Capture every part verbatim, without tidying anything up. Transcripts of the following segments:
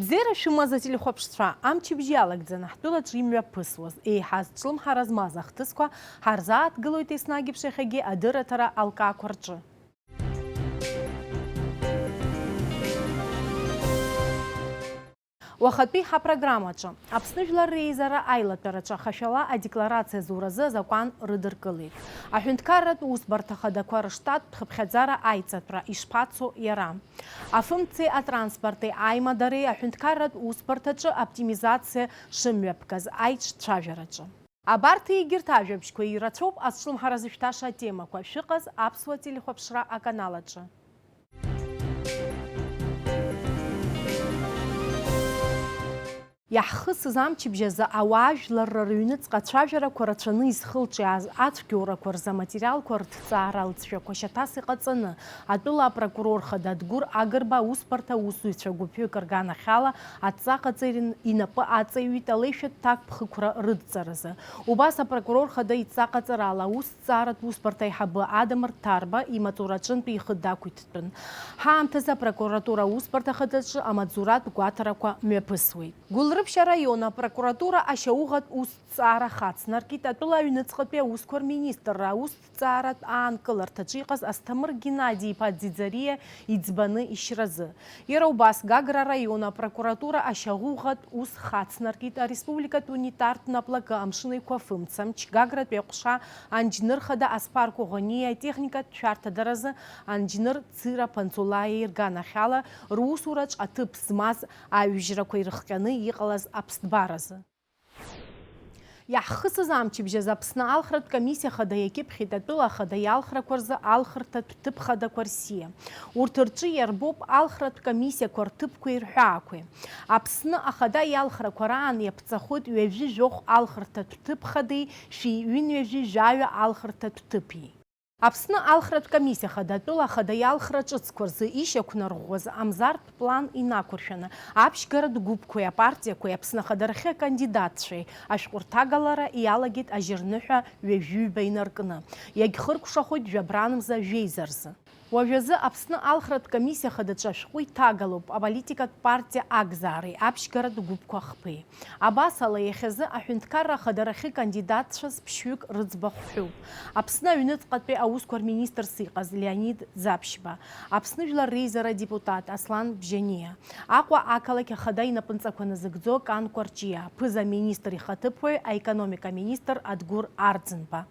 Бзиара шәымаз, ателехәаԥшцәа, амчыбжь иалагӡаны ҳтәылаҿ имҩаԥысуаз, еиҳа зҿлымҳара змаз ахҭысқәа ҳарзааҭгылоит еснагь еиԥш иахьагьы адырраҭара алкаақәа рҿы. Уахатәи ҳапрограммаҿы, Аԥсны Жәлар Реизара аилатәараҿы ахашәала адекларациа зуразы азакәан рыдыркылеит. Аҳәынҭқарратә усбарҭа хадақәа рыштаттә хыԥхьаӡара аиҵатәра ишԥацо иара? Афымцеи атранспорти аимадареи аҳәынҭқарратә усбарҭаҿы аоптимизациа шымҩаԥгаз аиҿцәажәараҿы. Абарҭ егьырҭ ажәабжьқәа ирацәоуп азҿлымҳара зышәҭаша атемақәа. Шәыҟаз аԥсуа телехәаԥшра аканал аҿы. Иаҳхысыз амчыбжь азы ауаажәларра рыҩныҵҟа ацәажәарақәа рацәаны изхылҿиааз ацәгьоурақәа рзы аматериалқәа рҭҵаара алҵшәақәа шьаҭас иҟаҵаны, атәыла апрокурор хада Адгәыр Агрба аусбарҭа аусзуҩцәа гәыԥҩык рганахьала адҵа ҟаҵаҩын инапы аҵаҩит алеишәа ҭакԥхықәра рыдҵаразы. Убас апрокурор хада идҵа ҟаҵарала аусҭҵааратә усбарҭа аиҳабы Адамыр Ҭарба имаҵураҿынтә ихы дақәиҭтәын. Ҳаамҭазы апрокуратура аусбарҭа хадаҿы амаҵзуратә гәаҭарақәа мҩаԥысуеит. Гәылрыԥшь араион апрокуратура ашьауӷатә усҭҵаара хацнаркит атәыла аҩныҵҟатәи аусқәа рминистрра аусҭҵааратә аанкыларҭаҿы иҟаз Асҭамыр Геннади-иԥа Ӡиӡариа иӡбаны ишьразы. Иара убас Гагра араион апрокуратура ашьауӷатә ус хацнаркит ареспубликатә унитартә наплакы Амшын Еиқәа Фымца, Мч Гагратәи аҟәша анџьныр хада Аспар Коӷониа атехникатә шәарҭадаразы анџьныр Цира Ԥанҵулаиа ирганахьала русураҿ аҭыԥ змаз аҩжьрақәа ирыхҟьаны иҟалаз аԥсҭбаразы. Иаҳхысыз амчыбжь азы Аԥсны алхратә комиссиа хада иакьыԥхьит атәыла ахада иалхрақәа рзы алхырҭатә ҭыԥ хадақәа рсиа. Урҭ рҿы иарбоуп алхратә комиссиақәа рҭыԥқәеи рҳәаақәеи. Аԥсны ахада иалхрақәа раан иаԥҵахоит ҩажәи жәохә алхырҭатә ҭыԥ хадеи шәи ҩынҩажәи жәаҩа алхырҭатә ҭыԥи. Аԥсны алхратә комиссиа хада атәыла ахада иалхра ҿыцқәа рзы ишьақәнарӷәӷәаз амзартә план инақәыршәаны, аԥшьгаратә гәыԥқәеи апартиақәеи Аԥсны ахадарахьы акандидатцәеи ашәҟәы рҭагалара иалагеит ажьырныҳәа ҩажәи ҩба инаркны, иагьхыркәшахоит жәабранмза жәеиза рзы. Уажәазы Аԥсны алхратә комиссиа хадаҿы ашәҟәы иҭагалоуп аполитикатә партиа Агзаареи аԥшьгаратә гәыԥқәа хԥеи. Абасала, иахьазы аҳәынҭқарра ахадарахьы кандидатцәаз ԥшьҩык рыӡбахә ҳәоуп. Аԥсны аҩныҵҟатәи аусқәа рминистрс иҟаз Леонид Ӡаԥшьба, Аԥсны Жәлар Реизара адепутат Аслан Бжьаниа, Аҟәа ақалақь ахада инапынҵақәа назыгӡо Кан Кәарҷиа, ԥыза-министр ихаҭыԥуаҩ, аекономика министр Адгәыр Арӡынба.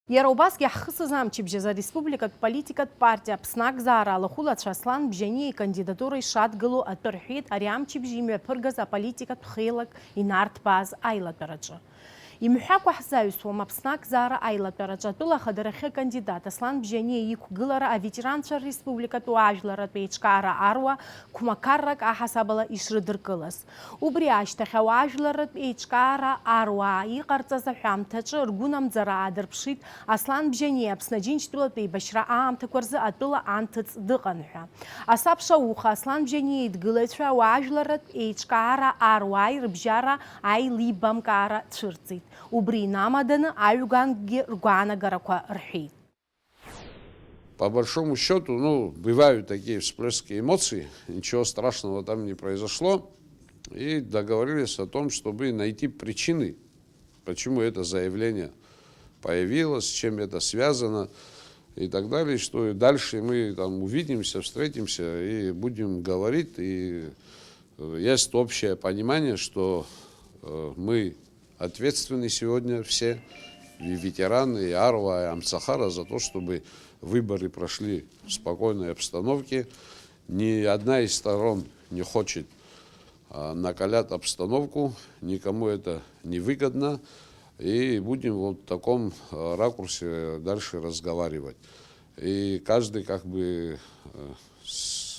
Иара убасгьы иаҳхысыз амчыбжь азы ареспубликатә политикатә партиа Аԥсны Агзаара алахәылацәа Аслан Бжьаниа икандидатура ишадгылоу атәы рҳәеит ари амчыбжь имҩаԥыргаз аполитикатә хеилак инарҭбааз аилатәараҿы. Имҳәакәа ҳзаҩсуам Аԥсны Агзаара аилатәараҿы атәыла ахадарахьы акандидат Аслан Бжьаниа иқәгылара аветеранцәа рреспубликатә уаажәларратә еиҿкаара аруа қәмақаррак аҳасабала ишрыдыркылаз. Убри ашьҭахь ауаажәларратә еиҿкаара аруаа иҟарҵаз аҳәамҭаҿы ргәынамӡара аадырԥшит Аслан Бжьаниа Аԥсны Аџьынџьтәылатә еибашьра аамҭақәа рзы атәыла анҭыҵ дыҟан ҳәа. Асабша ауха Аслан Бжьаниа идгылаҩцәа ауаажәларратә еиҿкаара аруааи рыбжьара аилибамкаара цәырҵит. Убри инамаданы аҩгангьы ргәаанагарақәа рҳәеит. По большому счету, ну, бывают такие всплески эмоций, ничего страшного там не произошло. И договорились о том, чтобы найти причины, почему это заявление появилось, с чем это связано и так далее, что и дальше мы там увидимся, встретимся и будем говорить. И есть общее понимание, что мы ответственны сегодня все, и ветераны, и Арва, и Амцахара, за то, чтобы выборы прошли в спокойной обстановке. Ни одна из сторон не хочет накалять обстановку, никому это не выгодно. И будем вот в таком ракурсе дальше разговаривать. И каждый как бы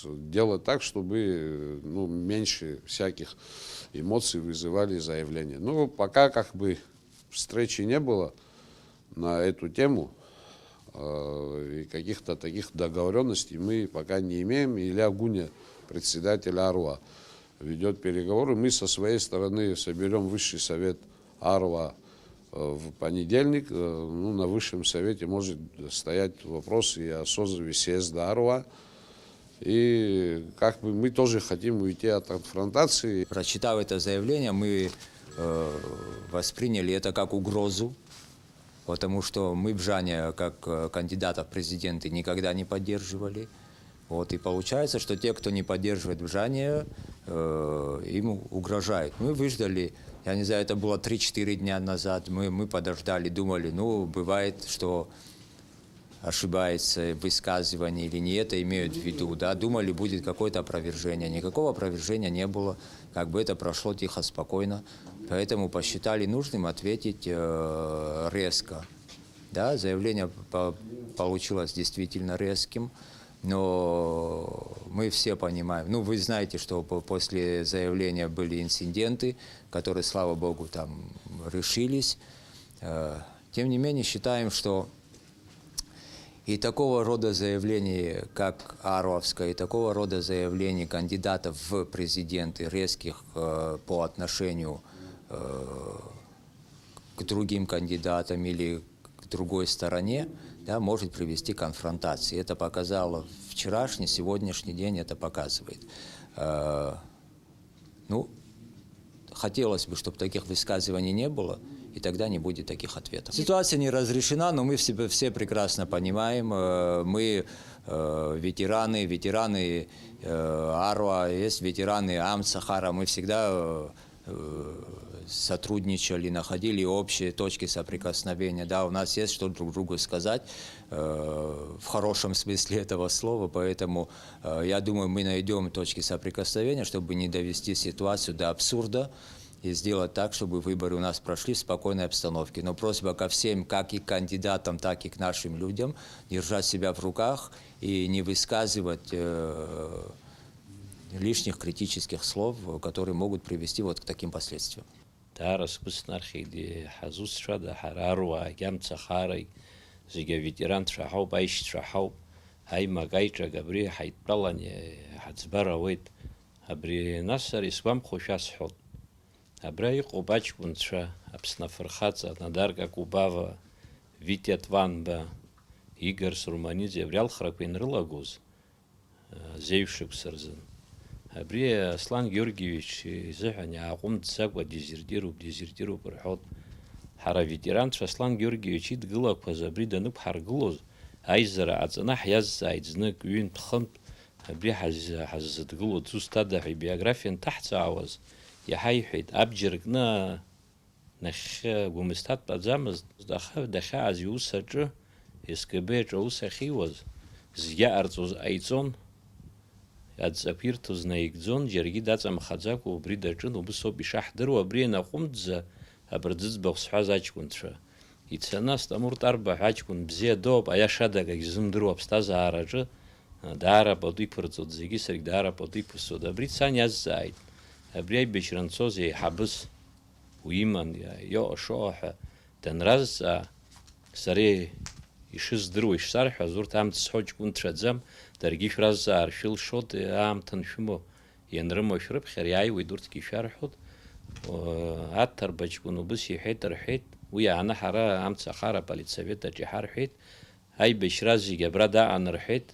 делать так, чтобы ну, меньше всяких эмоций вызывали заявления. Ну, пока как бы встречи не было на эту тему, и каких-то таких договоренностей мы пока не имеем. Илья Гуня, председатель Арва, ведет переговоры. Мы со своей стороны соберем высший совет Арва в понедельник. Ну, на высшем совете может стоять вопрос и о созыве съезда Арва. И как бы мы тоже хотим уйти от конфронтации. Прочитав это заявление, мы э, восприняли это как угрозу, потому что мы Бжания как э, кандидата в президенты никогда не поддерживали. Вот, и получается, что те, кто не поддерживает Бжания, э, им угрожают. Мы выждали, я не знаю, это было три-четыре дня назад, мы, мы подождали, думали, ну, бывает, что ошибается в высказывании или не это имеют в виду, да, думали, будет какое-то опровержение. Никакого опровержения не было, как бы это прошло тихо, спокойно. Поэтому посчитали нужным ответить э, резко. Да, заявление по- получилось действительно резким, но мы все понимаем, ну, вы знаете, что по- после заявления были инциденты, которые, слава богу, там решились. Э, Тем не менее, считаем, что и такого рода заявлений, как Аруевское, и такого рода заявлений кандидатов в президенты, резких э, по отношению э, к другим кандидатам или к другой стороне, да, может привести к конфронтации. Это показало вчерашний, сегодняшний день это показывает. Э, Ну, хотелось бы, чтобы таких высказываний не было, и тогда не будет таких ответов. Ситуация не разрешена, но мы все, все прекрасно понимаем. э, Мы э, ветераны, ветераны э, Аруа, есть ветераны Амцахара. Мы всегда э, э, сотрудничали, находили общие точки соприкосновения. Да, у нас есть что друг другу сказать э, в хорошем смысле этого слова, поэтому э, я думаю, мы найдем точки соприкосновения, чтобы не довести ситуацию до абсурда и сделать так, чтобы выборы у нас прошли в спокойной обстановке. Но просьба ко всем, как и к кандидатам, так и к нашим людям, держать себя в руках и не высказывать э, лишних критических слов, которые могут привести вот к таким последствиям. Даара сгәы снархьит, иҳазусҭцәада ҳара аруаагьы амцахарагь, зегьы аветеранцәа ҳауп, аишьцәа ҳауп, аимак-аиҿак абри ҳаидтәалан иҳаӡбар ауеит. Абри нас сара исгәамԥхо шәасҳәот. Абра иҟоуп аҷкәынцәа, Аԥсны афырхаҵа, Надарка Кубава, Витиа Тванба, Игор Сурманиӡе, абри алхрақәа ианрылагоз, зеижә шықәса рзын. Абри Аслан Георгиевич изыҳәан иааҟәымҵӡакәа дезертируп, дезертируп рҳәот. Ҳара аветеранцәа Аслан Георгиевич идгылақәаз абри данықәҳаргылоз, аизара ҟаҵаны ҳиазҵааит знык, ҩынтә-хынтә абри ҳаз-, ҳаззыдгыло дызусҭада ҳәа ибиографиа анҭаҳҵаауаз, иҳаиҳәеит, абџьар кны Нахьхьи Гәымсҭа дтәаӡамызт, аха дахьааз иус аҿы, С К Б аҿы аус ахьиуаз, зегьы иҟарҵоз ҟаиҵон, адҵақәа ирҭоз наигӡон, џьаргьы даҵамхаӡакәа убри даҿын, убыс ауп ишаҳдыруа, абри ианаҟәымҵӡа абырӡыӡбахә зҳәаз аҷкәынцәа. Ицаны Астамур Тарба ҳәа аҷкәын бзиа доуп, аиашада акагь ззымдыруа аԥсҭазаараҿы даара пату иқәырҵоит, зегьы саргь даара пату иқәысҵоит. Абри дцан иазҵааит, абри аибашьра анцоз еиҳабыс уиман, иоҟа-шоҟа ҳәа данразҵаа, сара ишыздыруа ишсарҳәаз, урҭ амц зҳәо ҷкәын дцаӡам, даргьы шәразҵаар шәылшоит, аамҭа аншәымоу, ианрымоу шәрыԥхьар, иааиуеит урҭгьы ишәарҳәоит. О, Аҭарба ҷкәын убыс иҳәеит рҳәеит, уи ааны ҳара амцахара аполитсовет аҿы иҳарҳәеит, аибашьра зегь абра даҟан рҳәеит,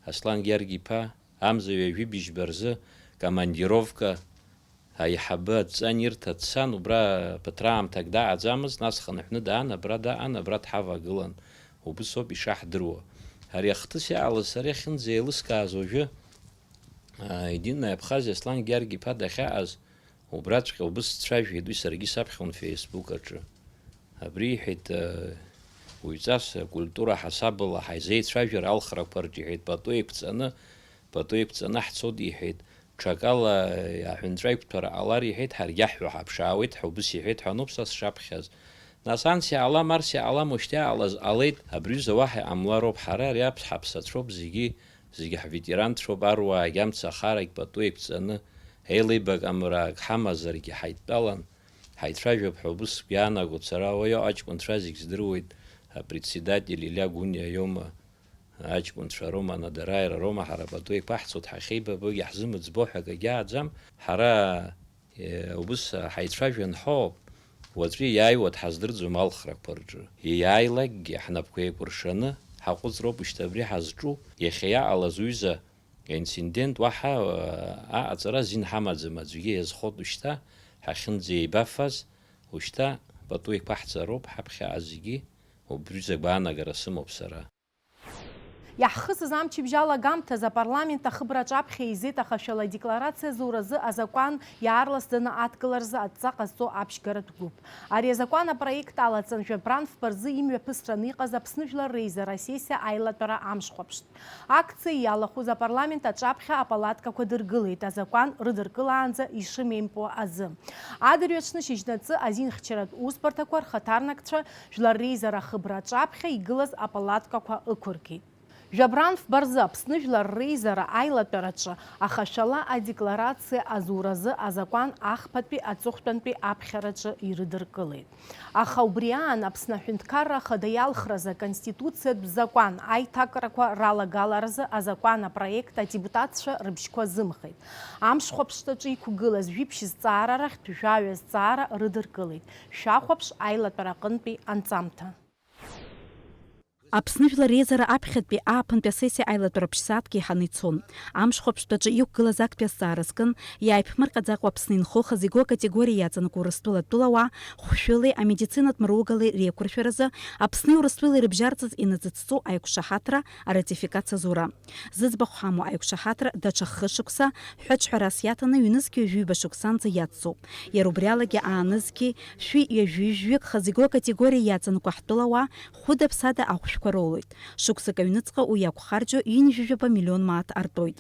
Аслан Георги-иԥа, амза ҩажәи быжьба рзы командировка аиҳабы адҵа анирҭа дцан, убра ԥыҭраамҭак даҟаӡамызт, нас хынҳәны даан, абра даҟан, абра дҳавагылан. Убыс ауп ишаҳдыруа. Ари ахҭыс иаалаз сара иахьынӡеилыскааз уажәы, аа, Единая Абхазиа Аслан Георги-иԥа дахьаҟаз, убраҵәҟьа убыс дцәажәеит, уи саргьы саԥхьон Facebook аҿы. Абри иҳәеит, э, уаҩҵас акультура ҳасабала ҳаизеицәажәар алхрақәа рҿы, иҳәеит, пату еиқәҵаны, пату еиқәҵаны ҳцоит, иҳәеит, ҽакала аҳәынҵәа иқәҭәара ҟалар, иҳәеит, ҳаргьы аҳәҳәа ҳаԥшаауеит ҳәа убыс иҳәеит ҳәа ануп са сшаԥхьаз. Нас анс иҟалам, арс иҟалам, ушьҭа иҟалаз ҟалеит, абри ҩыза уаҳа иҟамлароуп, ҳара ари аԥс-, ҳаԥсацәоуп зегьы, зегьы ҳветеранцәоуп, аруаагь амца ахарагь пату еиқәҵаны, еилеибакамрак ҳамазаргьы ҳаидтәалан, ҳаицәажәап ҳәа убыс сгәы иаанагоит сара, уаҩы аҷкәынцәа зегь здыруеит, апредседатель Илиа Гәыниа иоума, аҷкәынцәа роума, анадара иара роума, ҳара пату еиқәаҳцоит, ҳахьеибабогьы ҳзымыӡбо ҳәа акагьы ааӡам, ҳара, е, убыс ҳаицәажәан ҳоуп, уаҵәы иааиуа дҳаздырӡом алхрақәа рҿы. Иааилакгьы ҳнапқәа еикәыршаны ҳаҟәыҵроуп, ушьҭа абри ҳазҿу, иахьа иаҟалаз уҩыза Аинцидент уаҳа, э, аҟаҵара азин ҳамаӡам, аӡәгьы иазхоит ушьҭа, ҳахьынӡеибафаз, ушьҭа пату еиқәаҳҵароуп ҳаԥхьаҟа зегьы, убри рзы агәаанагара сымоуп сара. Иаҳхысыз амчыбжь алагамҭазы апарламент ахыбра аҿаԥхьа еизеит ахашәала адекларациа зуразы азакәан иаарласӡаны адкыларазы адҵа ҟазҵо аԥшьгаратә гәыԥ. Ари азакәан апроект алаҵан жәабран фба рзы имҩаԥысраны иҟаз Аԥсны жәлар реизара асессиа аилатәара амшхәаԥштә. Акциа иалахәыз апарламент аҿаԥхьа апалаткақәа дыргылеит, азакәан рыдыркылаанӡа ишымеимпуа азы. Адырҩаҽны шьыжьнаҵы азинхьчаратә усбарҭақәа рхаҭарнакцәа Жәлар реизара ахыбра аҿаԥхьа игылаз апалаткақәа ықәыргеит. Жәабран фба рзы Аԥсны Жәлар реизара аилатәараҿы ахашәала адекларациа азуразы азакәан ахԥатәи аҵыхәтәантәи аԥхьараҿы ирыдыркылеит. Аха убри аан Аԥсны Аҳәынҭқарра Ахада иалхразы Аконституциатә закәан аиҭакрақәа ралагаларазы азакәан апроект адепутатцәа рыбжьқәа азымхеит. Амшхәаԥштәаҿы иқәгылаз жәиԥшь зҵаара рахьтә жәаҩа зҵаара рыдыркылеит. Шәахәаԥш аилатәара аҟынтәи анҵамҭа. Аԥсны Жәлар реизара аԥхьатәи ааԥынтәи асессиа аилатәара ԥшь-сааҭк еиҳаны ицон. Амшхәаԥштәаҿы иқәгылаз актәи азҵаара зкын, иааиԥмырҟьаӡакәа Аԥсны инхо хазы игоу акатегориа иаҵанакуа Урыстәыла атәылауаа хәшәылеи амедицинатә мыругалеи реиқәыршәаразы Аԥсни Урыстәылеи рыбжьарҵаз инаӡыцҵоу аиқәшаҳаҭра аратификациа зура. Зыӡбахә ҳамоу аиқәшаҳаҭра даҽа хышықәса ҳәаҿҳәарас иаҭаны ҩнызқь ҩажәи ҩба шықәсанӡа иацҵоуп. Иара убри алагьы аанызқьи шәи ҩажәи жәаҩык хазы игоу акатегориа иаҵанакуа ҳтәылауаа хәыда-ԥсада ахәшәқәа роулоит. Шықәсык аҩныҵҟа уи иақәхарџьо ҩынҩажәи жәаба миллион мааҭ артоит.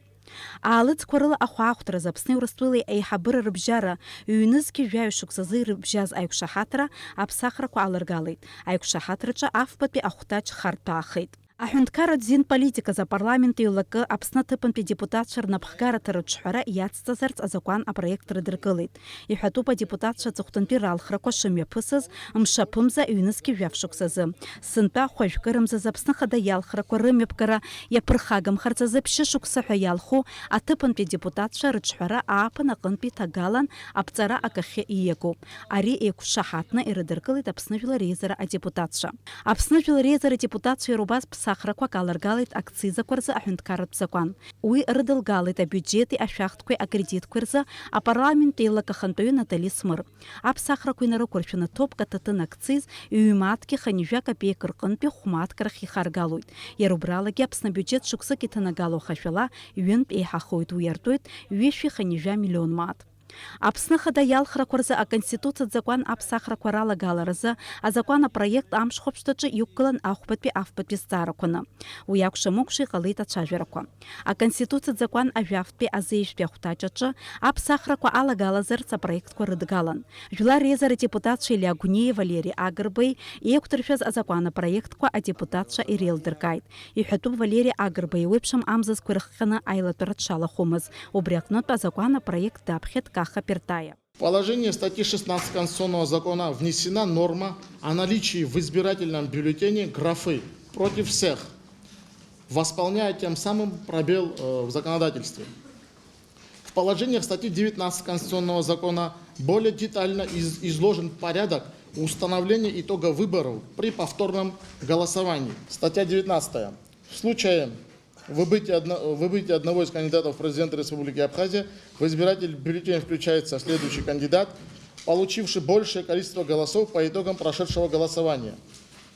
Аалыҵқәа рыла ахәаахәҭразы Аԥсни Урыстәылеи аиҳабыра рыбжьара ҩнызқь жәаҩа шықәсазы ирыбжьаз аиқәшаҳаҭра аԥсахрақәа аларгалеит. Аиқәшаҳаҭраҿы афбатәи ахәҭаҷ харҭәаахеит. Аҳәынҭқарратә зин политиказы апарламент еилакы Аԥсны аҭыԥантәи адепутатцәа рнапхгараҭа рыҿҳәара иацҵазарц азакәан апроект рыдыркылеит. Иҳәатәуп адепутатцәа аҵыхәтәантәи ралхрақәа шымҩаԥысыз, мшаԥымза ҩнызқь жәаф шықәсазы. Сынтәа хәажәкырамзазы Аԥсны Ахада иалхрақәа рымҩаԥгара иаԥырхагамхарц азы ԥшьышықәса ҳәа иалху аҭыԥантәи адепутатцәа рыҿҳәара ааԥын аҟынтәи ҭагалан аԥҵара акахьы ииагоуп. Ари еиқәшаҳаҭны ирыдыркылеит Аԥсны Жәлар реизара адепутатцәа. Аԥсны Жәлар реизара адепутатцәа иара убас ԥсахрақәак аларгалеит акцизақәа рзы аҳәынҭқарратә закәан. Уи рыдылгалеит абиуџьети ашәахтәқәеи акредитқәеи рзы апарламент еилак ахантәаҩы Натали Смыр. Аԥсахрақәа инарықәыршәаны ҭоԥк аҭаҭын акциз ҩ-мааҭки хынҩажәа капеик рҟынтәи хә-мааҭк рахь ихаргалоит. Иара убралагьы Аԥсны абиуџьеҭ шықәсык иҭанагало ахашәала ҩынтә еиҳахоит, уи артоит ҩышәи хынҩажәа миллион мааҭ. Аԥсны Ахада иалхрақәа рзы Аконституциатә закәан аԥсахрақәа ралагаларазы азакәан апроект амшхәаԥштәаҿы иқәгылан ахәбатәи афбатәи зҵаарақәаны. Уи акәша-мыкәша иҟалеит ацәажәарақәа. Аконституциатә закәан ажәафтәи азеижәтәи ахәҭаҷ аҿы аԥсахрақәа алагалазарц апроектқәа рыдгалан. Жәлар реизара адепутатцәа Илиа Гәниеи Валери Агрбеи еиқәдыршәаз азакәан апроектқәа адепутатцәа иреилдыркааит. Иҳәатәуп Валери Агрба еиуеиԥшым амзызқәа ирыхҟьаны аилатәара дшалахәымыз. Убри аҟнытә азакәан апроект даԥхьеит Каха Пертаиа. В положение статьи шестнадцать Конституционного закона внесена норма о наличии в избирательном бюллетене графы «против всех», восполняя тем самым пробел, э, в законодательстве. В положениях статьи девятнадцать Конституционного закона более детально из-, изложен порядок установления итога выборов при повторном голосовании. Статья девятнадцатая. В случае выбытия одно-, выбытия одного из кандидатов в президенты Республики Абхазия в избирательный бюллетень включается следующий кандидат, получивший большее количество голосов по итогам прошедшего голосования.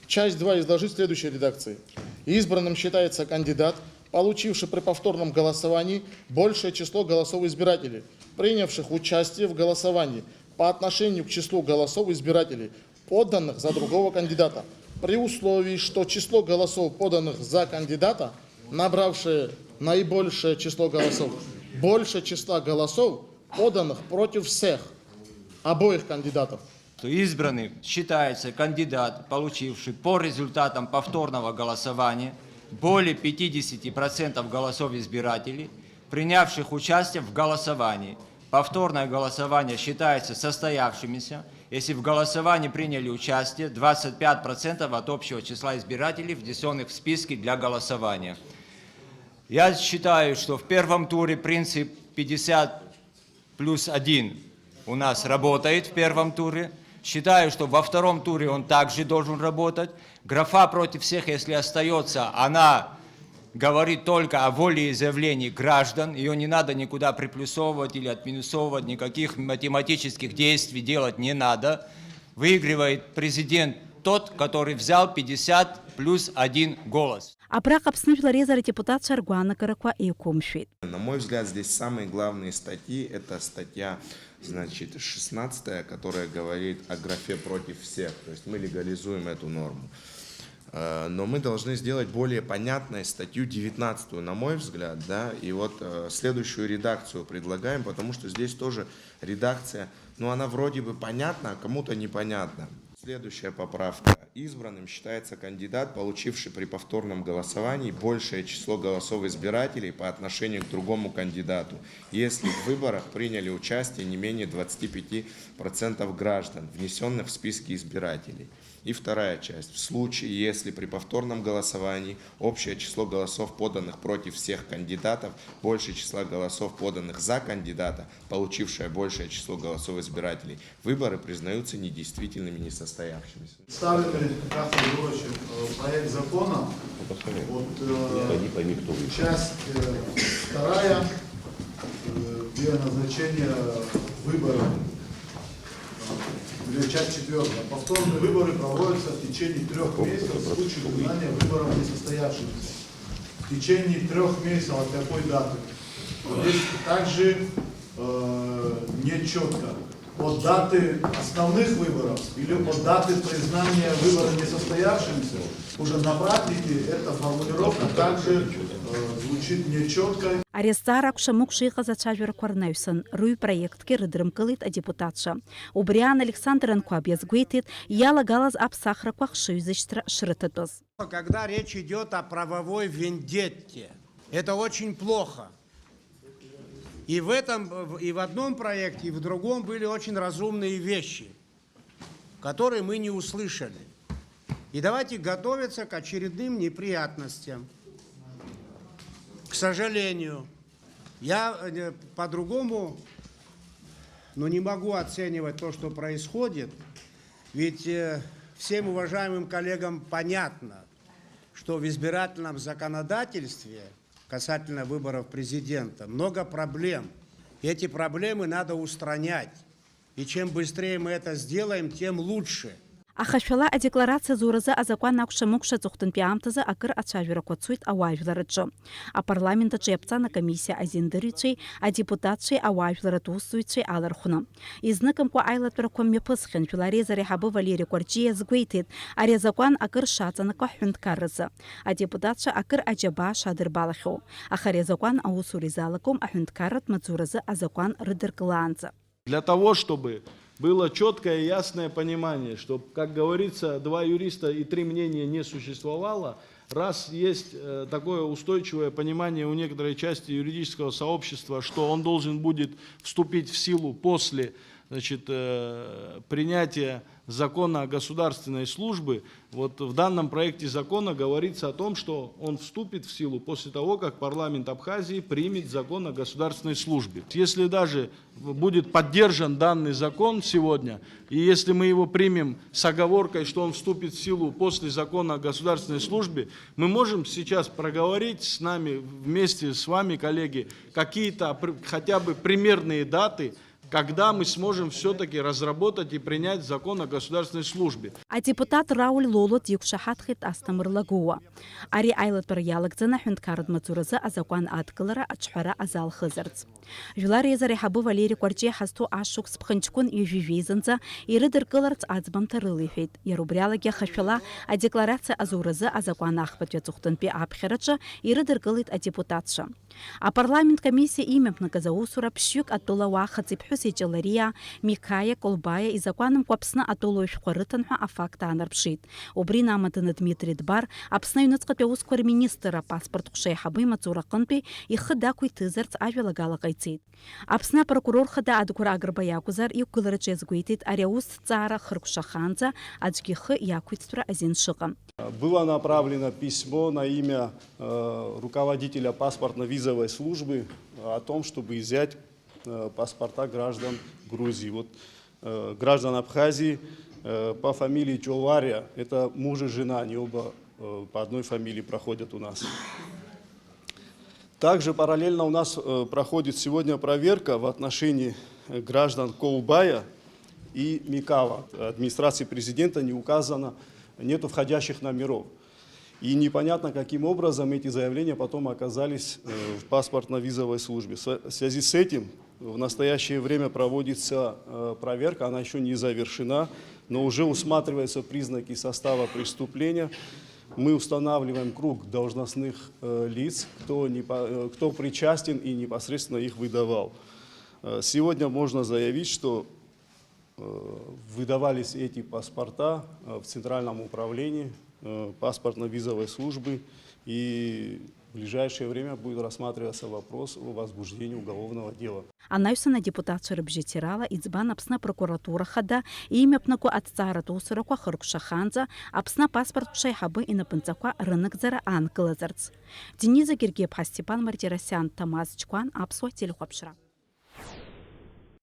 Часть два изложить в следующей редакции. Избранным считается кандидат, получивший при повторном голосовании большее число голосов избирателей, принявших участие в голосовании по отношению к числу голосов избирателей, поданных за другого кандидата, при условии, что число голосов, поданных за кандидата, набравшее наибольшее число голосов, больше числа голосов, поданных против всех, обоих кандидатов. То избранным считается кандидат, получивший по результатам повторного голосования более пятидесяти процентов голосов избирателей, принявших участие в голосовании. Повторное голосование считается состоявшимся, если в голосовании приняли участие двадцать пять процентов от общего числа избирателей, внесённых в списки для голосования. Я считаю, что в первом туре принцип пятьдесят плюс один у нас работает в первом туре. Считаю, что во втором туре он также должен работать. Графа «против всех», если остаётся, она говорит только о волеизъявлении граждан, ее не надо никуда приплюсовывать или отминусовывать, никаких математических действий делать не надо. Выигрывает президент тот, который взял пятьдесят плюс один голос. Абраҟа Аԥсны Жәлар Реизара адепутатцәа ргәаанагарақәа еиқәымшәеит. На мой взгляд, здесь самые главные статьи — это статья, значит, шестнадцатая, которая говорит о графе «против всех». То есть мы легализуем эту норму. Э, но мы должны сделать более понятной статью девятнадцатую, на мой взгляд, да, и вот, э, следующую редакцию предлагаем, потому что здесь тоже редакция, ну, она вроде бы понятна, а кому-то непонятна. Следующая поправка. Избранным считается кандидат, получивший при повторном голосовании большее число голосов избирателей по отношению к другому кандидату, если в выборах приняли участие не менее двадцати пяти процентов граждан, внесенных в списки избирателей. И вторая часть. В случае, если при повторном голосовании общее число голосов, поданных против всех кандидатов, больше числа голосов, поданных за кандидата, получившее большее число голосов избирателей, выборы признаются недействительными, несостоявшимися. Представленный Кафе Егоровичем, э, проект закона, вот, э, часть, э, вторая, э, где назначение выборов, э, или часть четвёртая. Повторные выборы проводятся в течение трёх месяцев в случае признания выборов несостоявшимися. В течение трёх месяцев от какой даты? Вот здесь также, э, нечётко. От даты основных выборов или от даты признания выбора несостоявшимися? Уже на практике эта формулировка также, э, звучит нечётко. Ари азҵаара акәша-мыкәша иҟаз ацәажәарақәа рнаҩсан, рыҩ проектгьы рыдрымкылеит адепутатцәа. Убри аан Александр Анқәаб иазгәеиҭеит, иалагалаз аԥсахрақәа хшыҩзышьҭра шрыҭатәыз. Когда речь идёт о правовой вендетте, это очень плохо. И в этом, и в одном проекте, и в другом были очень разумные вещи, которые мы не услышали. И давайте готовиться к очередным неприятностям. К сожалению, я, э, по-другому, ну, не могу оценивать то, что происходит. Ведь, э, всем уважаемым коллегам понятно, что в избирательном законодательстве касательно выборов президента много проблем. И эти проблемы надо устранять. И чем быстрее мы это сделаем, тем лучше. Аха шәала адекларациа зуразы азакәан акәша-мыкәша аҵыхәтәантәи аамҭазы акыр ацәажәарақәа цоит ауаажәлар рҿы. Апарламент аҿы иаԥҵан акомиссиа азиндырҩцәеи адепутатцәеи ауаажәларратә усзуҩцәеи алархәны. Изныкымкәа аилатәарақәа мҩаԥысхьан, Жәлар Реизара аиҳабы Валери Кәарҷиа иазгәеиҭеит, ари азакәан акыр шаҵанакуа ҳҳәынҭқарразы. Адепутатцәа акыр аџьабаа шадырбалахьоу. Аха ари азакәан аусура изалагом аҳәынҭқарратә маҵзуразы азакәан рыдыркылаанӡа. Для того, чтобы было чёткое и ясное понимание, чтоб, как говорится, два юриста и три мнения не существовало, раз есть, э, такое устойчивое понимание у некоторой части юридического сообщества, что он должен будет вступить в силу после, значит, э, принятия закона о государственной службе, вот в данном проекте закона говорится о том, что он вступит в силу после того, как парламент Абхазии примет закон о государственной службе. Если даже будет поддержан данный закон сегодня, и если мы его примем с оговоркой, что он вступит в силу после закона о государственной службе, мы можем сейчас проговорить с нами, вместе с вами, коллеги, какие-то опр-, хотя бы примерные даты, когда мы сможем всё-таки разработать и принять закон о государственной службе. Адепутат Рауль Лоло диқәшаҳаҭхеит Асҭамыр Лагәыуа. Ари аилатәара иалагӡаны аҳәынҭқарратә маҵзуразы азакәан адкылара аҿҳәара азалхызарц. Жәлар Реизара аиҳабы Валери Кәарҷиа ҳазҭоу ашықәс ԥхынҷкәын ҩажәи жәеизанӡа ирыдыркыларц аӡбамҭа рылеиҳәеит. Иара убри алагьы ахашәала адекларациа азуразы азакәан ахԥатәи аҵыхәтәантәи аԥхьараҿы ирыдыркылеит адепутатцәа. Апарламент комиссиа имҩаԥнагаз аусура ԥшьҩык атәыла ауаа хыҵи-ԥҳәыси Ҷалариа, Микаиа, Колбаиа изакәанымкәа Аԥсны атәылауаҩ шәҟәқәа рыҭан ҳәа афакт аанарԥшит. Убри инамаданы Дмитри Дбар, Аԥсны аҩныҵҟатәи аусқәа рминистр, апаспорт ҟәша аиҳабы имаҵура аҟынтәи ихы дақәиҭызарц ажәалагала ҟаиҵеит. Аԥсны апрокурор хада Адгәыр Агрба иакәзар, иқәгылараҿы иазгәеиҭеит, ари аусҭҵаара хыркәшахаанӡа аӡәгьы ихы иақәиҭтәра азин шыҟам. Было направлено письмо на имя, э, руководителя паспортно-визовой службы о том, чтобы изъять, э, паспорта граждан Грузии. Вот, э, граждан Абхазии, э, по фамилии Чолвария, это муж и жена, они оба, э, по одной фамилии проходят у нас. Также параллельно у нас э, проходит сегодня проверка в отношении э, граждан Коубая и Микава. Администрации президента не указано, нету входящих номеров. И непонятно, каким образом эти заявления потом оказались э, в паспортно-визовой службе. В связи с этим в настоящее время проводится э, проверка, она еще не завершена, но уже усматриваются признаки состава преступления. Мы устанавливаем круг должностных э, лиц, кто, не, э, кто причастен и непосредственно их выдавал. Э, сегодня можно заявить, что э, выдавались эти паспорта э, в Центральном управлении э, паспортно-визовой службы, и в ближайшее время будет рассматриваться вопрос о возбуждении уголовного дела. Анаҩсан адепутатцәа рыбжьаҭирала иӡбан Аԥсны апрокуратура хада имҩаԥнаго аҭҵааратә усурақәа хыркәшахаанӡа Аԥсны апаспортқәа шаиҳабы инапынҵақәа рынагӡара аанкылазарц. Дениза Гергиаԥҳа, Степан Мартиросиан, Ҭамаз Чкәан, Аԥсуа телехәаԥшра.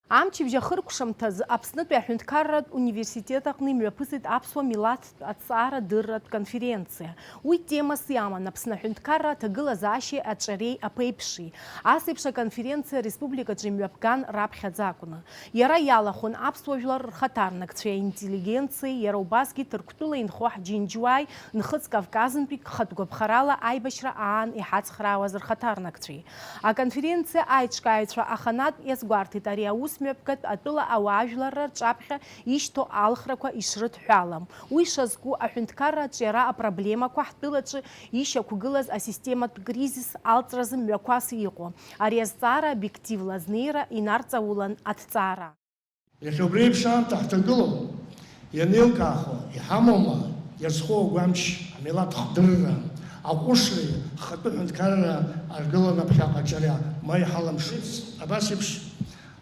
Амчыбжь ахыркәшамҭазы Аԥснытәи аҳәынҭқарратә университет аҟны имҩаԥысит аԥсуа милаҭтә аҭҵаарадырратә конференциа. Уи темас иаман Аԥсны аҳәынҭқарра аҭагылазаашьеи аҿиареи аԥеиԥши. Ас еиԥш аконференциа ареспубликаҿы имҩаԥган раԥхьаӡа акәны. Иара иалахәын аԥсуа жәлар рхаҭарнакцәеи аинтеллигенциеи, иара убасгьы Ҭырқәтәыла инхо ҳџьынџьуааи, Нхыҵ Кавказынтәи хатә гәаԥхарала аибашьра аан иҳацхраауаз рхаҭарнакцәеи. Аконференциа аиҿкааҩцәа аханатә иазгәарҭеит ари аус мҩаԥгатә атәыла ауаажәларра рҿаԥхьа ишьҭоу алхрақәа ишрыдҳәалам. Уи шазку аҳәынҭқарра аҿиара апроблемақәа ҳтәылаҿы ишьақәгылаз асистематә кризис алҵразы мҩақәас иҟоу. Ари азҵаара обиективла азнеира инарҵаулан аҭҵаара. Иахьа убри еиԥш аамҭа ҳҭагылоуп, ианеилкаахо, иҳамоума иазхоу агәамч, амилаҭ хдырра, аҟәышреи ҳхатәы ҳәынҭқарра аргыланы аԥхьаҟа аҿиара ма иҳалымшоз. Абас еиԥш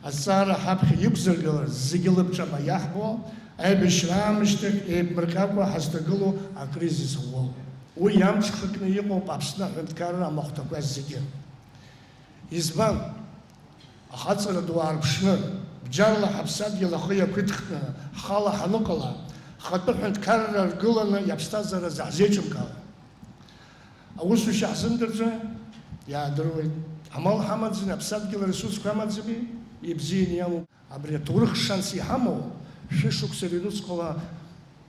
азҵаара ҳаԥхьа иқәзыргылар зегьы лабҿаба иаҳбо, аибашьра аамышьҭахь еиԥмырҟьакәа ҳазҭагылоу акризис ӷәӷәоуп. Уи иамҽхакны иҟоуп Аԥсны аҳәынҭқарра амахәҭақәа зегьы. Избан? Ахаҵара ду аарԥшны, бџьарла ҳаԥсадгьыл ахы иақәиҭхны ҳхала ҳаныҟала, ҳхатәы ҳәынҭқарра аргыланы иаԥсҭазаара заҳзеиҿымкаауа. Аусушьа ҳзымдырӡои? Иаадыруеит. Амал ҳамаӡами, аԥсадгьыл аресурсқәа амаӡами? Ибзианы иамоуп. Абри аҭоурых шанс иҳамоу шәышықәса рыҩнуҵҟала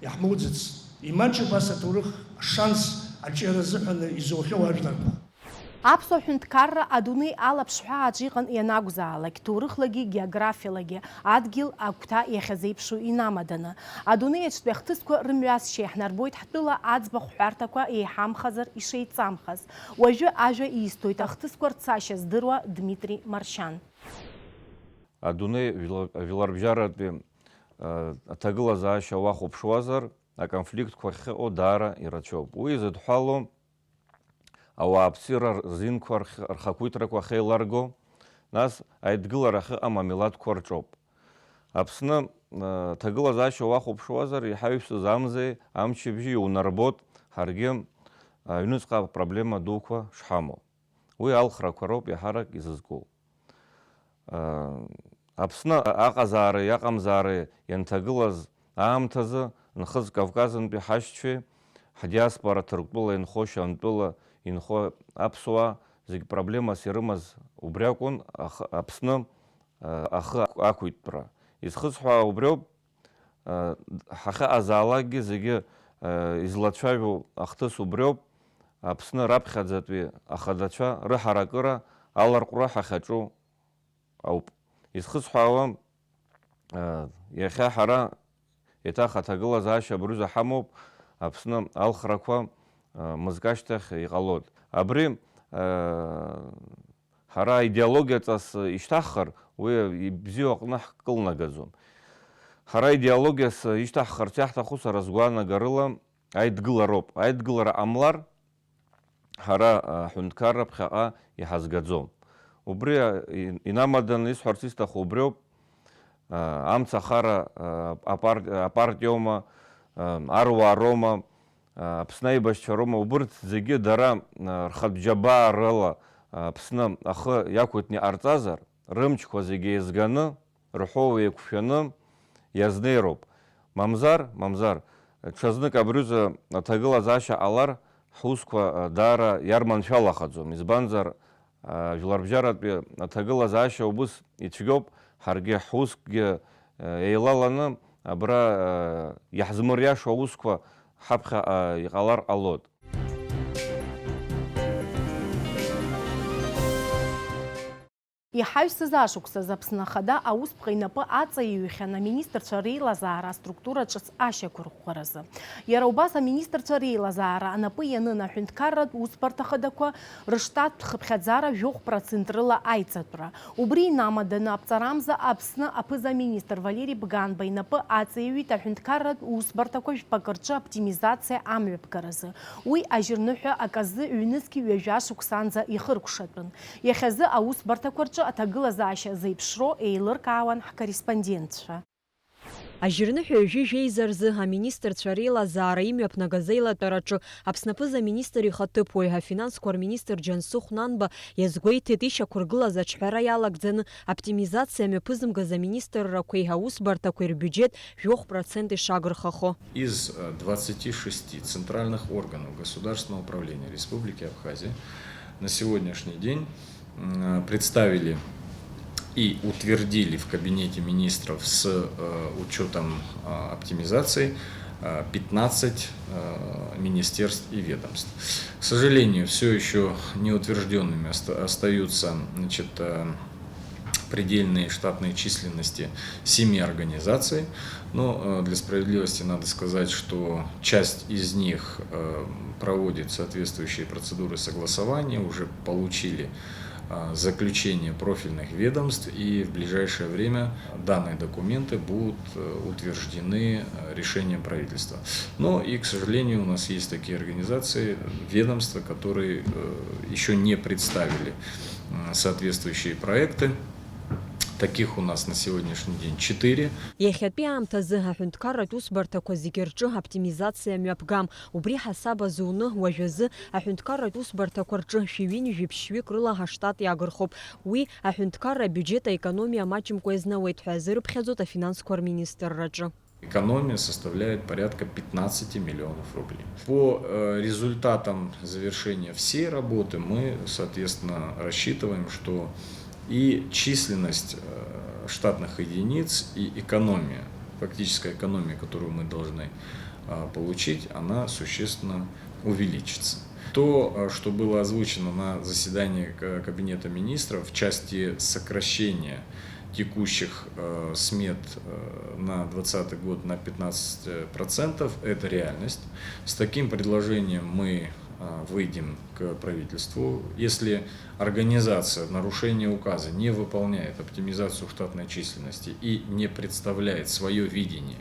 иаҳмоуӡац. Имаҷуп ас аҭоурых шанс аҿиара азыҳәан изоухьоу ажәларқәа. Аԥсуа ҳәынҭқарра адунеи алаԥшҳәааҿ иҟан ианакәзаалак, ҭоурыхлагьы географиалагьы адгьыл агәҭа иахьазеиԥшу инамаданы. Адунеи аҿтәи ахҭысқәа рымҩасшьа иаҳнарбоит ҳтәыла аӡбахә ҳәарҭақәа еиҳамхазар ишеиҵамхаз. Уажәы ажәа исҭоит ахҭысқәа рцашьа здыруа Дмитри Маршьан. Адунеи жәла-, жәларбжьаратәи, э, аҭагылазаашьа уахәаԥшуазар, аконфликтқәа ахьыҟоу даара ирацәоуп. Уи зыдҳәалоу ауааԥсыра рзинқәа рх-, рхақәиҭрақәа ахьеиларго, нас аидгылара ахьыҟам амилаҭқәа рҿоуп. Аԥсны, э, аҭагылазаашьа уахәаԥшуазар, иҳаҩсыз амзеи амчыбжьи иунарбот, ҳаргьы аҩныҵҟа апроблема дуқәа шҳамоу. Уи алхрақәа роуп иаҳарак изызку. Аԥсны аҟазаареи аҟамзаареи ианҭагылаз аамҭазы Нхыҵ Кавказынтәи ҳашьцәеи, ҳдиаспора Ҭырқәтәыла инхо, Шьамтәыла инхо аԥсуаа зегь проблемас ирымаз убри акәын, аха-, Аԥсны, а, ахы ақә-, ақәиҭтәра. Изхысҳәаауа убриоуп, а, ҳахьыҟазаалакгьы зегьы, а, излацәажәо ахҭыс убриоуп, Аԥсны раԥхьаӡатәи ахадацәа рыҳаракыра аларҟәра ҳахьаҿу ауп. Изхысҳәаауа, а, иахьа ҳара еиҭах аҭагылазаашьа абруза ҳамоуп, Аԥсны алхрақәа, а, мызкы ашьҭахь иҟалоит. Абри, а, ҳара аидеологиаҵас ишьҭаҳхыр, уи ибзиоу аҟны ҳкылнагаӡом. Ҳара аидеологиас ишьҭаҳхырц иаҳҭаху сара сгәаанагарыла аидгылароуп. Аидгылара ҟамлар, ҳара, а, ҳҳәынҭқарра ԥхьаҟа иҳазгаӡом. Убри, а, ин-, инамаданы исҳәарц исҭаху убриоуп, а, амцахара, а, апар-, апартиоума, а, аруаароума, а, Аԥсны аибашьцәа роума, убырҭ зегьы дара, а, рхатә џьабаа рыла, а, Аԥсны ахы иақәиҭны иҟарҵазар, рымчқәа зегьы еизганы, рҳәоу еиқәшәаны иазнеироуп. Мамзар, мамзар, ҽазнык абри аҩыза аҭагылазаашьа ҟалар, ҳусқәа даара иарманшәалахаӡом, избанзар, Жәларбжьаратәи аҭагылазаашьа убыс ицәгьоуп, ҳаргьы ҳусқәгьы еилаланы абра иаҳзымыриашо аусқәа ҳаԥхьаҟа иҟалар ҟалоит. Иҳаҩсыз ашықәсазы Аԥсны Ахада аусԥҟа инапы аҵаиҩхьан аминистрцәа реилазаара аструктура ҿыц ашьақәырӷәӷәаразы. Иара убас аминистрцәа реилазаара анапы ианын аҳәынҭқарратә усбарҭа хадақәа рыштаттә хыԥхьаӡара жәохә процент рыла аиҵатәра. Убри инамаданы аԥҵарамза Аԥсны аԥыза-министр Валери Бганба инапы аҵаиҩит аҳәынҭқарратә усбарҭақәа жәпакы рҿы оптимизациа амҩаԥгаразы. Уи ажьырныҳәа аказы ҩнызқь ҩажәа шықәсанӡа ихыркәшатәын. Иахьазы аусбарҭақәа рҿы аҭагылазаашьа зеиԥшроу еилыркаауан ҳкорреспондентцәа. Ажьырныҳәа ҩажәи жәеиза рзы аминистрцәа реилазаара имҩаԥнагаз аилатәараҿы Аԥсны аԥыза-министр ихаҭыԥуаҩ, афинансқәа рминистр Џьансыхә Нанба иазгәеиҭеит, ишьақәыргылаз аҿҳәара иалагӡаны оптимизациа мҩаԥызымгаз аминистррақәеи аусбарҭақәеи рбиуџьет жәохә процент ишагырхахо. Из двадцати шести центральных органов государственного управления Республики Абхазия на сегодняшний день представили и утвердили в Кабинете министров с учетом оптимизации пятнадцать министерств и ведомств. К сожалению, все еще неутвержденными остаются, значит, предельные штатные численности семи организаций. Но для справедливости надо сказать, что часть из них проводит соответствующие процедуры согласования, уже получили заключение профильных ведомств, и в ближайшее время данные документы будут утверждены решением правительства. Но и, к сожалению, у нас есть такие организации, ведомства, которые еще не представили соответствующие проекты. Таких у нас на сегодняшний день четыре. Иахьатәи аамҭазы аҳәынҭқарратә усбарҭақәа зегьы рҿы оптимизациа мҩаԥгам. Убри ҳасаб азуны, уажәазы аҳәынҭқарратә усбарҭақәа рҿы шәи ҩынҩажәи ԥшьҩык рыла аштат иагырхоуп. Уи аҳәынҭқарра абиуџьет аекономиа маҷымкәа иазнауеит ҳәа азырԥхьаӡоит афинансқәа рминистрраҿы. Экономия составляет порядка пятнадцати миллионов рублей. По результатам завершения всей работы мы, соответственно, рассчитываем, что и численность штатных единиц, и экономия, фактическая экономия, которую мы должны получить, она существенно увеличится. То, что было озвучено на заседании Кабинета министров в части сокращения текущих смет на двадцатый год на пятнадцать процентов, это реальность. С таким предложением мы выйдем к правительству. Если организация в нарушение указа не выполняет оптимизацию штатной численности и не представляет свое видение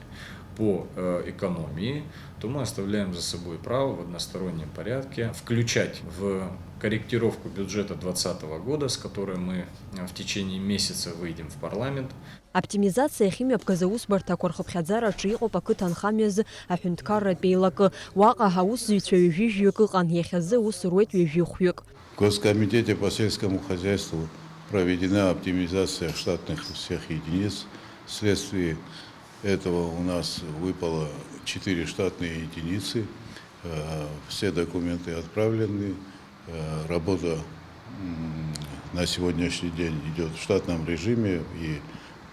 по экономии, то мы оставляем за собой право в одностороннем порядке включать в корректировку бюджета двадцатого года, с которой мы в течение месяца выйдем в парламент. Оптимизациа ахьымҩаԥгаз аусбарҭақәа рхыԥхьаӡараҿы иҟоуп ақыҭанхамҩазы аҳәынҭқарратә еилакы. Уаҟа аусзуҩцәа ҩажәи жәаҩык ыҟан, иахьазы аус руеит ҩажәи хәҩык. В Госкомитете по сельскому хозяйству проведена оптимизация штатных всех единиц. Вследствие этого у нас выпало четыре штатные единицы. Все документы отправлены. Работа на сегодняшний день идет в штатном режиме, и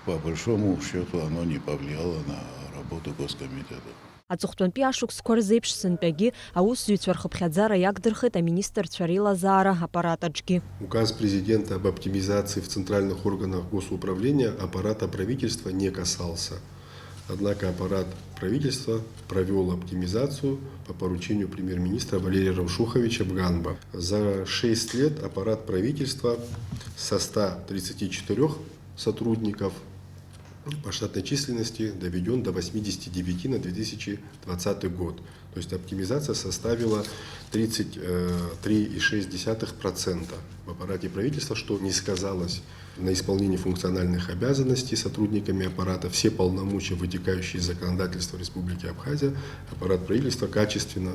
по большому счету оно не повлияло на работу Госкомитета. Аҵыхәтәантәи ашықәсқәа рзеиԥш сынтәагьы аусзуҩцәа рхыԥхьаӡара иагдырхеит аминистрцәа реилазаара аппарат аҿгьы. Указ президента об оптимизации в центральных органах госуправления аппарата правительства не касался. Однако аппарат правительства провёл оптимизацию по поручению премьер-министра Валерия Равшуховича Бганба. За шесть лет аппарат правительства со ста тридцати четырёх сотрудников по штатной численности доведён до восьмидесяти девяти на две тысячи двадцатый год. То есть оптимизация составила тридцать три и шесть десятых процента в аппарате правительства, что не сказалось на исполнении функциональных обязанностей сотрудниками аппарата. Все полномочия, вытекающие из законодательства Республики Абхазия, аппарат правительства качественно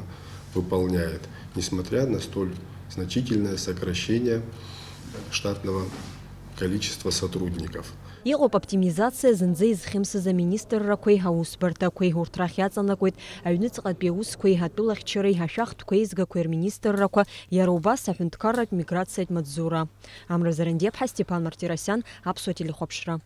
выполняет, несмотря на столь значительное сокращение штатного количества сотрудников. Иҟоуп аоптимизациа зынӡа изхьымсыз аминистррақәеи аусбарҭақәеи, урҭ рахь иаҵанакуеит аҩныҵҟатәи аусқәеи атәылахьчареи ашәахтәқәа еизгақәеи рминистррақәа, иара убас аҳәынҭқарратә миграциатә маҵзура. Амра Зарандиаԥҳа, Степан Мартиросиан, Аԥсуа телехәаԥшра.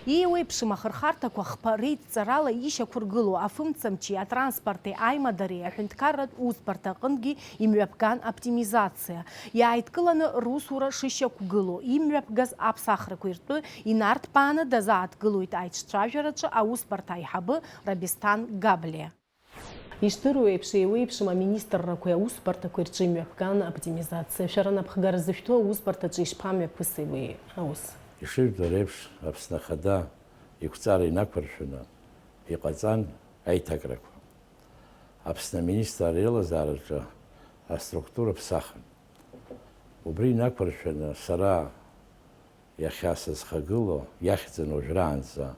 Еиуеиԥшым ахырхарҭақәа хԥа реидҵарала ишьақәыргылоу афымцамчи атранспорти аимадареи аҳәынҭқарратә усбарҭа аҟынгьы имҩаԥган аоптимизациа. Иааидкыланы русура шышьақәгылоу имҩаԥгаз аԥсахрақәеи ртәы инарҭбааны дазааҭгылоит аиҿцәажәараҿы аусбарҭа аиҳабы Рабисҭан Габлиа. Ишдыру еиԥш, еиуеиԥшым аминистррақәеи аусбарҭақәеи рҿы имҩаԥган аоптимизациа. Шәара напхгара зышәҭоу аусбарҭаҿы ишԥамҩаԥыси уи аус? Ишыжәдыруа реиԥш, Аԥсны Ахада иқәҵара инақәыршәаны иҟаҵан аиҭакрақәа. Аԥсны аминистрра реилазаараҿы аструктура ԥсахын. Убри инақәыршәаны сара иахьа сызхагылоу иахьӡын уажәраанӡа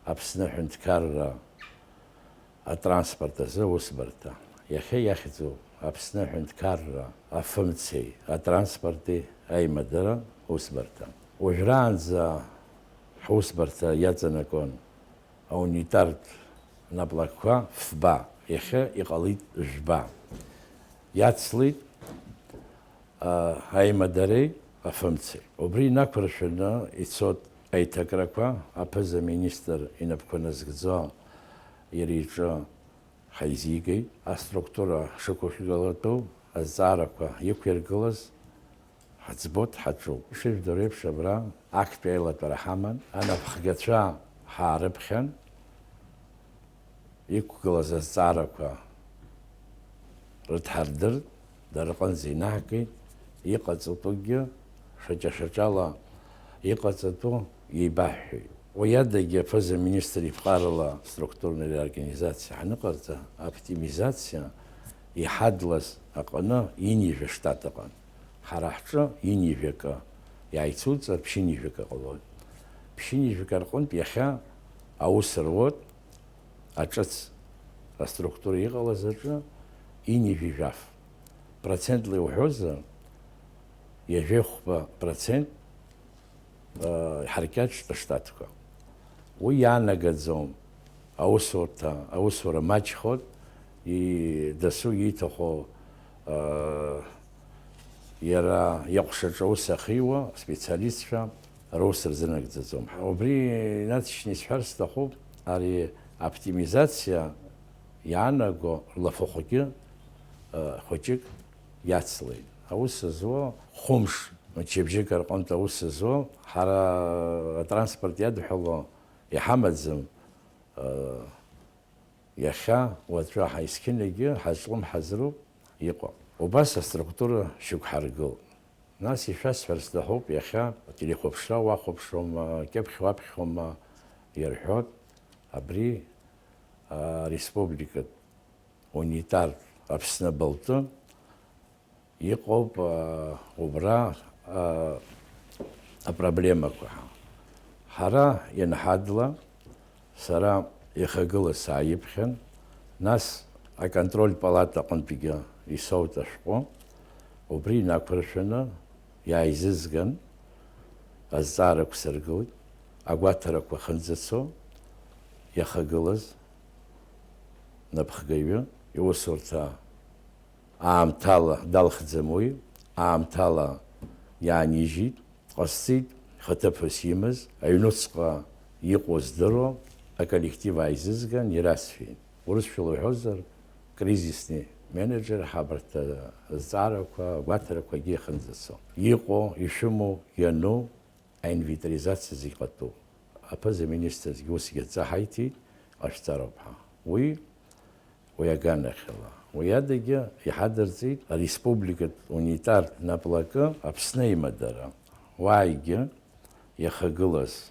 Аԥсны аҳәынҭқарра атранспорт азы аусбарҭа. Иахьа иахьӡу Аԥсны аҳәынҭқарра афымцеи атранспорти аимадара усбарҭа. Уажәраанӡа ҳусбарҭа иаҵанакуан аунитартә наплакқәа фба, иахьа иҟалеит жәба. Иацлеит, а, аимадареи афымцеи. Убри инақәыршәаны ицоит аиҭакрақәа, аԥыза-министр инапқәа назгӡо иара иҿы ҳаизигеит. Аструктура шықәышәгалатәу азҵаарақәа иқәиргылаз ҳаӡбоит, ҳаҿуп. Ишыжәдыруа еиԥш, абра актәи аилатәара ҳаман, анапхгацәа ҳаарыԥхьан, иқәгылаз азҵаарақәа рыдҳардырт, дара рҟынӡа инаҳгеит, иҟаҵатәугьы шаҿа-шаҿала иҟаҵатәу еибаҳҳәеит. Уи адагьы аԥыза-министр иԥҟарала структурная реорганизациа ҳаныҟарҵа, аоптимизациа иҳадлаз аҟны ҩынҩажәа штат ыҟан. Ҳара ҳҿы ҩынҩажәа акы, иааицуҵар, ԥшьынҩажәа акы ҟалоит. Ԥшьынҩажәа акы рҟынтә иахьа аус руеит, аҿыц аструктура иҟалаз аҿы ҩынҩажәи жәаф. Процентла иуҳәозар, ҩажәи хәба процент, э, иҳаркьаҿт аштатқәа. Уи иаанагаӡом аусурҭа, аусура маҷхоит, и-, дасу ииҭаху, э, иара иҟәшаҿы аус ахьиуа специалистцәа рус рзынагӡаӡом. Убри инаҵшьны исҳәар сҭахуп, ари аоптимизациа иаанаго рлафахәгьы, э, хәыҷык иацлеит. Аус зуа хәымш, мчыбжьык рҟынтә аус зуа, ҳара атранспорт иадҳәало иҳамаӡам, э, Иахьа, уаҵәы ҳаисқьынагьы ҳазҿлымҳазароуп иҟоу. Убас аструктура шьақәҳаргылт. Нас ишәасҳәар сҭахуп, иахьа ателехәаԥшра уахәаԥшуама, кьыԥхь уаԥхьома ирҳәоит, абри, а, республикатә унитартә Аԥсны абылтәы Иҟоуп, аа, убра, аа, апроблемақәа. Ҳара ианҳадла, сара ихагыла сааиԥхьан, нас аконтрольтә палата аҟынтәигьы исоут ашәҟәы, убри инақәыршәаны иааизызган, азҵаарақәа сыргылт, агәаҭарақәа ахьынӡацо иахагылаз напхгаҩы иусурҭа аамҭала далхӡам уи, аамҭала иаанижьит, дҟасҵеит, ихаҭыԥ ус имаз, аҩнуҵҟа иҟоу здыруа аколлектив ааизызган, ирасҳәеит. Урысшәала уҳәозар, кризисный менеджер, ҳа абарҭ азҵаарақәа, агәаҭарақәагьы иахьынӡацо. Иҟоу, ишәымоу, иану, аинвентаризациа зегь ҟатәуп. Аԥыза-министр зегь усгьы адҵа ҳаиҭеит, ҟашәҵароуп ҳәа. Уи, уи аганахьала. Уи адагьы иҳадырҵеит ареспубликатә унитартә наплакы Аԥсны аимадара. Уаагьы иахагылаз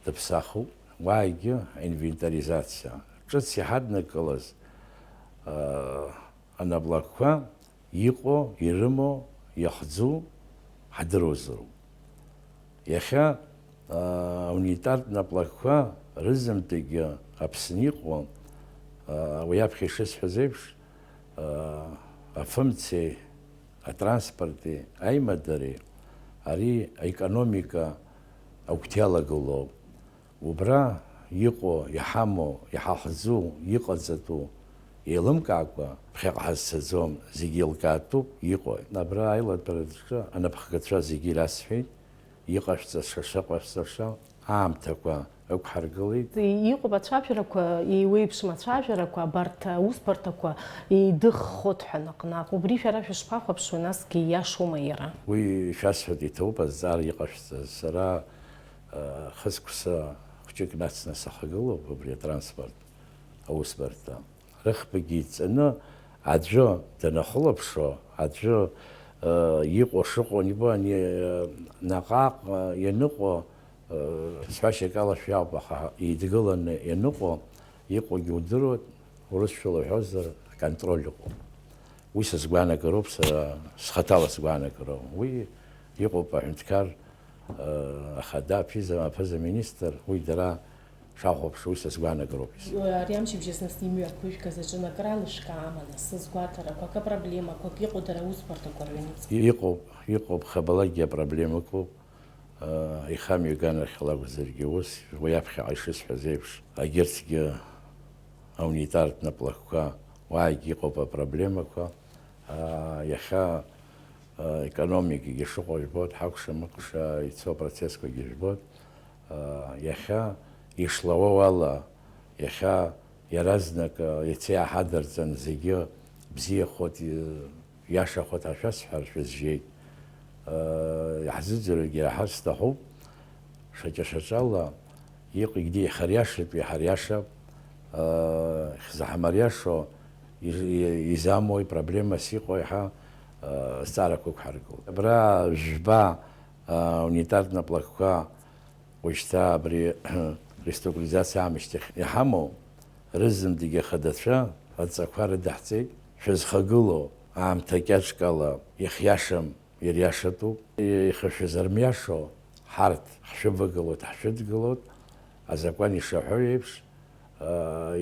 дыԥсахуп, уаагьы аинвентаризациа. Ҿыц иҳаднакылаз, аа, анаплакқәа иҟоу, ирымоу, иахӡу ҳдыруазароуп. Иахьа, аа, аунитартә наплакқәа рызынтәыгьы Аԥсны иҟоу, аа, уи аԥхьа ишысҳәаз еиԥш, аа, афымцеи, атранспорти, аимадареи, ари аекономика Агәҭа иалагылоуп. Убра иҟоу, иҳамоу, иҳаҳзу, иҟаҵатәу еилымкаакәа, ԥхьаҟа ҳазцаӡом, зегьы еилкаатәуп, иҟоуп. Абра аилатәараҿы анапхгацәа зегьы ирасҳәеит, иҟашәҵаша, шыҟашәҵаша аамҭақәа ықәҳаргылеит. Иҟоуп ацәажәарақәа, еиуеиԥшым ацәажәарақәа, абарҭ аусбарҭақәа еидыххот ҳәа наҟ-наҟ. Убри шәара шәышԥахәаԥшуеи, насгьы ииашоума иара? Уи шәасҳәоит, иҭоуп азҵаара иҟашәҵаз. Сара, э, хысқәса хәҷык нацны сахагылоуп убри атранспорт аусбарҭа. Рыхԥагьы иҵаны аӡәы данахылаԥшо, аӡәы, э, иҟоу шыҟоу анибо, ани, э, наҟ-ааҟ, э, ианыҟоу, э, сҳәашьак ала шәиауп, аха еидгыланы ианыҟоу, иҟоугьы удыруеит, урысшәала уҳәозар, аконтроль ыҟоуп. Уи сызгәаанагароуп, сара схаҭала сгәаанагароуп. Уи иҟоуп аҳәынҭқар, э, ахада, аԥиза, аԥыза-министр, уи дара шахәаԥшуа, уи са сгәаанагароуп. Ари амчыбжьа зны имҩаԥыжәгаз аҿы акыр алышәкаама, нас, сызгәаҭарақәак, апроблемақәак иҟоу дара аусбарҭақәа рыҩныҵҟа? Иҟоуп, иҟоуп, хабалагьы апроблема ыҟоуп. Ихамҩаганахьала акәзаргьы ус, уи аԥхьаҟа ишысҳәаз еиԥш, егьырҭгьы аунитартә наплакқәа, уаагьы иҟоуп апроблемақәа. Иахьа, економикагьы шыҟоу жәбоит, ҳакәша-мыкәша ицо апроцессқәагьы жәбоит. Иахьа ишлауоу ала, иахьа иаразнак, иацы иааҳадырҵан, зегьы бзиахоит, иашахоит ҳәа шәасҳәар шәызжьеит. Иаҳзыӡырҩыргьы раҳар сҭахуп, шаҿа-шаҿала иҟ-, егьи иҳариашатәу иҳариашап, хзы ҳамариашо, из-, изамои, проблемас иҟои ҳәа, зҵаарақәа ықәҳаргылт. Абра жәба, унитартә наплакқәа, уажәшьҭа абри реструктуризациа аамышьҭахь иҳамоу, рызынтәыгьы ахадацәа адҵақәа рыдаҳҵеит, шәызхагылоу аамҭа кьаҿк ала иахьиашам, ириашатәуп, ихы шәызырмиашо, ҳарҭ ҳшәывагылоит, ҳшәыдгылоит, азакәан ишаҳәо еиԥш,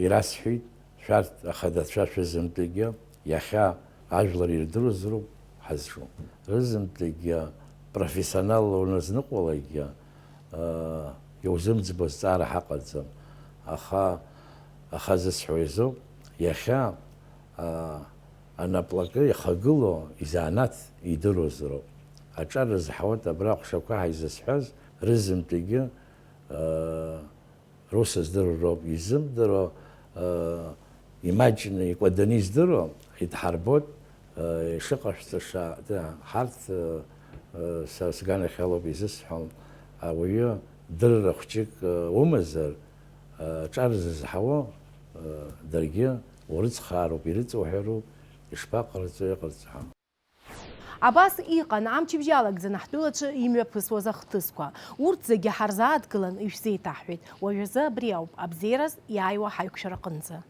ирасҳәеит, шәарҭ ахадацәа шәызынтәыгьы иахьа ажәлар ирдыруазароуп ҳазҿу. Рызынтәыгьы профессионалла уназныҟәалакгьы, иузымӡбо зҵаара ҳаҟаӡам. Аха, аха зысҳәо изоуп, иахьа, анаплакы ихагылоу изанааҭ идыруазароуп. Аҿар рызҳауеит абра аҟәшақәа ҳәа изысҳәаз, рызынтәыгьы, Рус здыруа роуп изымдыруа, э, имаҷны, икәаданы издыруа, идҳарбоит, э, ишыҟашәҵаша, да, ҳарҭ, э, э, са сганахьалоуп изысҳәом, ауаҩы дырра хәҷык, э, умазар, э, аҿар зызҳауа, э, даргьы урыцхаароуп, ирыҵуҳәароуп, ишԥаҟарҵо, иҟарҵо ҳәа. Абас иҟан амчыбжь иалагӡаны ҳтәылаҿы имҩаԥысуаз ахҭысқәа. Урҭ зегьы ҳарзааҭгылан ишәзеиҭаҳҳәеит. Уажәазы абри ауп абзиараз иааиуа ҳаиқәшәараҟынӡа.